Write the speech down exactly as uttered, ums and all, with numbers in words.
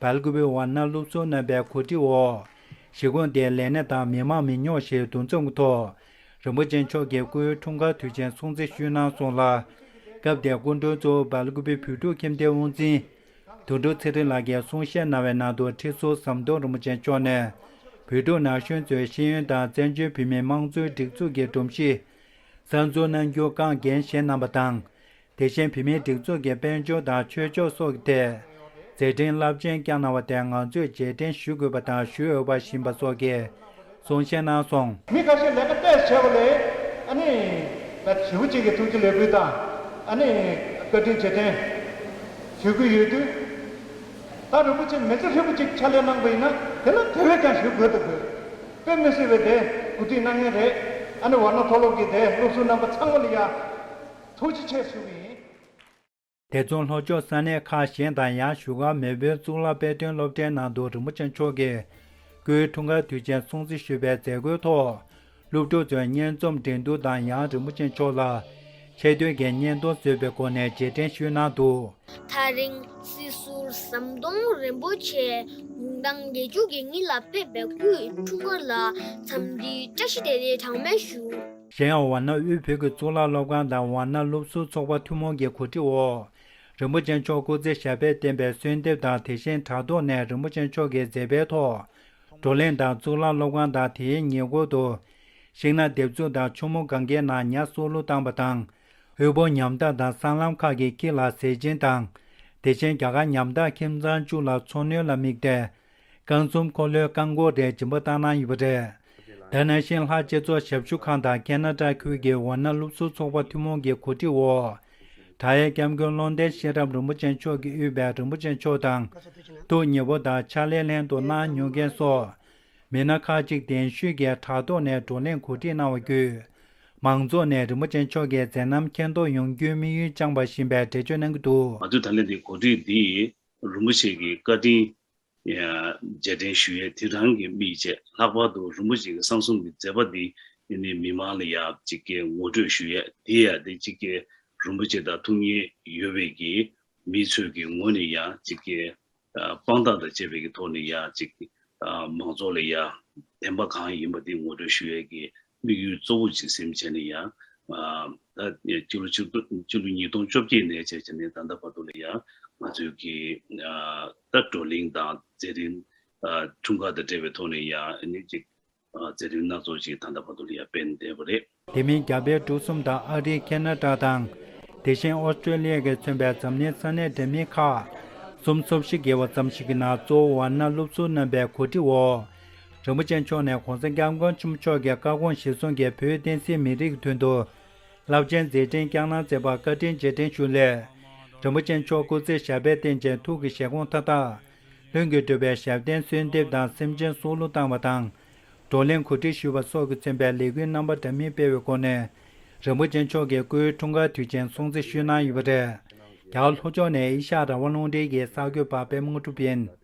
སྦེལ་ཀོབ་པའི་ཝཱ་ཎ་སློབ་ཟུར་རྣམ་པའི་གོ་སྒྲིག་འོག་གཞིས་ཁོངས་དེའི་ལས་སྣེ་དང་མི་མང་མི་ཉུང་ཞིག་འདུ་འཛོམས་ཀྱི་ཐོག་རིན་པོ་ཆེ་མཆོག་གི་སྐུའི་འཁྲུངས་སྐར་དུས་ཆེན་སྲུང་བརྩི་ཞུས་གནང་སོང་ལ། སྐབས་དེར་སྐུ་མགྲོན་གཙོ་བོ་སྦེལ་ཀོབ་པའི་བོད་ཕྲུག་ཁྱིམ་སྡེའི་དབུ་འཛིན་དོན་གྲུབ་ཚེ་རིང་ལགས་ཀྱིས་གསུང་བཤད་གནང་བའི་ནང་དུ། ཁྲི་ཟུར་ཟམ་གདོང་རིན་པོ་ཆེ་མཆོག་ནས་བོད་ཕྲུག་ན་གཞོན་ཚོའི་ཤེས་ཡོན་དང་བཙན་བྱོལ་བོད་མིའི་དམངས་གཙོའི་སྒྲིག་འཛུགས་ཀྱི་སྒྲོམ་གཞི་གསར་འཛུགས་གནང་རྒྱུ་རྐང་འགན་བཞེས་གནང་བ་དང་། དེ་བཞིན་བོད་མིའི་སྒྲིག་འཛུགས་ཀྱི་དཔལ་འབྱོར་དང་ཆོས་ཕྱོགས་སོགས་ཀྱི་ཐད་མཛད་འཕྲིན་རླབས་ཆེན་བསྐྱངས་གནང་བ་དེར་ང་ཚོས་རྗེས་དྲན་ཞུ་དགོས་པ་དང་ཞུ་འོས་པ་ཡིན་པ་སོགས་ཀྱི་གསུང་བཤད་གནང་སོང་། མི་ཁ་ཤས་ལས་ཀ་ཏོག་ཙམ་བྱས་པ་ལས་ཨ་ནི་ཞེ་པོ་ཅིག་གི་ཐུགས་རྗེ་ལེགས་འབུལ་དང་ཨ་ནི་བཀའ་དྲིན་རྗེས་དྲན་ཞུ་གི་ཡོད་དུས། ད་རིན་པོ་ཆེ་མི་ཚེ་ཧྲིལ་པོ་ཅིག་ཕྱག་ལས་གནང་པ་ཡིན་ན་དེ་ལ་དེ་བས་ཀྱང་ཞུ་དགོས་དང་དགོས། དཔེ་མི་སྲིད་པའི་དེ་གོ་སྒྲིག་གནང་མཁན་རེད། ཨ་ནི་ཝཱ་ཎ་མཐོ་སློབ་ཀྱི་དེ་སློབ་ཟུར་རྣམ་པ་ཚང་མ་ལ་ཡ། ཐུགས་རྗེ་ཆེ་ཞུ་གི་ཡིན། དེ་མཚུངས་ལྷོ་ཕྱོགས་ས་གནས་ཁག་གཞན་དང་ཡང་བཞུགས་སྒར་མེལ་བོན་གཙུག་ལག་དཔེ་སྟོན་སློབ་གྲྭའི་ནང་དུ་རིན་པོ་ཆེ་མཆོག་གི་སྐུའི་འཁྲུངས་སྐར་དུས་ཆེན་སྲུང་བརྩི་ཞུས་པའི་མཛད་སྒོའི་ཐོག་སློབ་ཕྲུག་ཚོས་སྙན་རྩོམ་འགྲན་བསྡུར་དང་ཡང་རིན་པོ་ཆེ་མཆོག་ལ་ཆེ་བསྟོད་ཀྱི་བརྙན་ཐུང་བཟོས་པའི་སྒོ་ནས་རྗེས་དྲན་ཞུས་གནང་འདུག། ད་རིང་སྲིད་ཟུར་ཟམ་གདོང་རིན་པོ་ཆེ་དགུང་གྲངས་བརྒྱད་ཅུ་གི་གཉིས་ལ་ཕེབས་པའི་སྐུའི་འཁྲུངས་སྐར་ལ་འཚམས་འདྲིའི་བཀྲ་ཤིས་བདེ་ལེགས་གྲངས་མེད་ཞུ། གཞན་ཡང་ཝཱ་ཎ་དབུས་བོད་ཀྱི་གཙུག་ལག་སློབ་ཁང་དང་ཝཱ་ཎ་སློབ་ཟུར་ཚོགས་པ་ཐུན་མོང་གི་གོ་སྒྲིག་འོག་རིན་པོ་ཆེ་མཆོག་སྐུ་ཚེ་ཞབས་པད་བརྟན་པའི་གསོལ་འདེབས་དང་། དེ་བཞིན་དྲ་ཐོག་ནས་རིན་པོ་ཆེ་མཆོག་གི་མཛད་པའི་ཐོག་བགྲོ་གླེང་དང་། གཙུག་ལག་སློབ་ཁང་དང་དེའི་ཉེ་འཁོར་དུ་ཤིང་ནགས་འདེབས་འཛུགས་དང་ཆུ་མོ་གངྒཱའི་ནང་ཉ་གསོ་ལུ་བཏང་བ་དང་། དབུལ་ཕོངས་ཉམ་ཐག་དང་སྲང་ལམ་ཁག་གི་དཀྱིལ་ལ་ཟས་སྦྱིན་དང་། དེ་བཞིན་རྒྱ་གར་ཉམ་ཐག་ཁྱིམ་ཚང་བཅུ་ལ་འཚོ་སྣོན་ལ་དམིགས་ཏེ། རྐང་ཚོམ་འཁོར་ལོའི་རྐང་འཁོར་རེ་སྦྱིན་པ་བཏང་གནང་ཡོད་པ་རེད། ད་ནང་བཞིན་ལྷ་སྤྱི་ཚོགས་ཞབས་ཞུ་ཁང་དང་ཁེ་ན་ཌ་ཁུལ་གྱི་ཝཱ་ཎ་སློབ་ཟུར་ཚོགས་པ་ཐུན་མོང་གི་གོ་སྒྲིག་འོག་བྲག་གཡབ་སྐྱབས་མགོན་བློ་ལྡན་ཤེས་རབ་རིན་པོ་ཆེ་མཆོག་གིས་དབུས་པའི་རིན་པོ་ཆེ་མཆོག་དང་ཐུགས་མཉེས་པོ་དང་ཕྱག་ལས་ལྷན་དུ་གནང་མྱོང་མཁན་སོགས་མི་སྣ་ཁག་ཅིག་གདན་ཞུས་ཀྱིས་དྲ་ཐོག་ནས་བགྲོ་གླེང་གོ་སྒྲིག་གནང་བ་བརྒྱུད། མང་ཚོགས་ནས་རིན་པོ་ཆེ་མཆོག་གི་མཛད་རྣམ་མཁྱེན་རྟོགས་ཡོང་རྒྱུའི་དམིགས་ཡུལ་བཅངས་པ་ཡིན་པའི་འགྲེལ་བརྗོད་གནང་གི་འདུག། ང་ཚོས་ད་ལན་འདི་གོ་སྒྲིག་འདི་རིན་པོ་ཆེ་གི་བཀའ་དྲིན་རྗེས་དྲན་ཞུ་ཡས་དེ་རང་གི་དམིགས་བྱས། ལྷག་པར་དུ་རིན་པོ་ཆེ་གི་གསང་གསུམ་གྱི་མཛད་པ་འདི་ནི་མི་མང་ལ་ཡ་གཅིག་གི་ངོ་སྤྲོད་ཞུ་ཡས། དེ་ཡ་དེ་གཅིག་གི་རིན་པོ་ཆེ་དང་ཐུགས་མཉེས་ཡོད་པའི་གི་མི་ཚོས་ཀྱི་ངོས་ནས་ཡ་གཅིག་གི་དཔང་རྟགས་དང་བཅས་པའི་གི་ཐོག་ནས་ཡ་གཅིག་མང་ཚོགས་ལ་ཡ་བདེན་པ་གང་ཡིན་པ་འདི་ངོ་སྤྲོད་ཞུ་ཡས་ཀྱི་དམིགས་ཡུལ་གཙོ་བོ་ཅིག་སེམས་བྱས་ནས་ཡ། ད་སྤྱི་ལོ་ཆིག་སྟོང་སྤྱི་ལོ་ཉིས་སྟོང་བཅོ་བརྒྱད་ནས་བྱས་བྱས་ནས་ད་ལྟ་བར་དུ་ལ་ཡ་ང་ཚོས་ཀྱི་ད་བགྲོ་གླེང་དང་མཛད་རིམ་འཁྲུངས་སྐར་དང་འབྲེལ་བའི་ཐོག་ནས་ཡ་ཨ་ནི་ཅིག་མཛད་རིམ་སྣ་ཚོགས་ཅིག་ད་ལྟ་བར་དུ་ལ་ཡ་སྤེལ་བསྡད་པ་རེད། དེ་མིན་རྒྱ་བལ་འབྲུག་གསུམ་དང་ཨ་རི། ཁེ་ན་ཌ་དང་། དེ་བཞིན་ཨོ་སི་ཀྲོ་ལི་ཡ་གིས་མཚོན་པའི་འཛམ་གླིང་ས་གནས་འདྲ་མིན་ཁག་གསུམ་སོ་བཞི་བརྒལ་བ་ཙམ་ཞིག་གི་ནང་གཙོ་བོ་ཝཱ་ཎ་སློབ་ཟུར་རྣམ་པའི་གོ་སྒྲིག་འོག་རིན་པོ་ཆེ་མཆོག་ནས་༸གོང་ས་༸སྐྱབས་མགོན་ཆེན་པོ་མཆོག་གི་བཀའ་དགོངས་གཞིར་བཟུང་གིས་བོད་བསྟན་སྲིད་མི་རིགས་ཀྱི་དོན་དུ་རླབས་ཆེན་མཛད་འཕྲིན་བསྐྱངས་གནང་མཛད་པར་བཀའ་དྲིན་རྗེས་དྲན་ཞུ་སླད། རིན་པོ་ཆེ་མཆོག་སྐུ་ཚེ་ཞབས་པད་བརྟན་ཅིང་ཐུགས་ཀྱི་བཞེད་དགོངས་མཐའ་དག་ལྷུན་གྱིས་གྲུབ་པའི་ཞབས་བརྟན་གསོལ་འདེབས་དང་སེམས་ཅན་གསོལ་ལོ་བཏང་བ་དང་། བགྲོ་གླེང་གོ་སྒྲིག་ཞུས་པ་སོགས་ཀྱིས་མཚོན་པའི་ལས་འགུལ་རྣམ་པ་འདྲ་མིན་སྤེལ་བའི་སྒོ་ནས་རིན་པོ་ཆེ་མཆོག་གི་སྐུའི་འཁྲུངས་སྐར་དུས་ཆེན་སྲུང་བརྩི་ཞུས་གནང་ཡོད་པ་རེད། རྒྱ་གར་ལྷོ་ཕྱོགས་ནས་ཨེ་ཤ་ཡ་རང་དབང་རླུང་འཕྲིན་གྱི་གསར་འགོད་པ་པད་མ་དངོས་གྲུབ་ཡིན།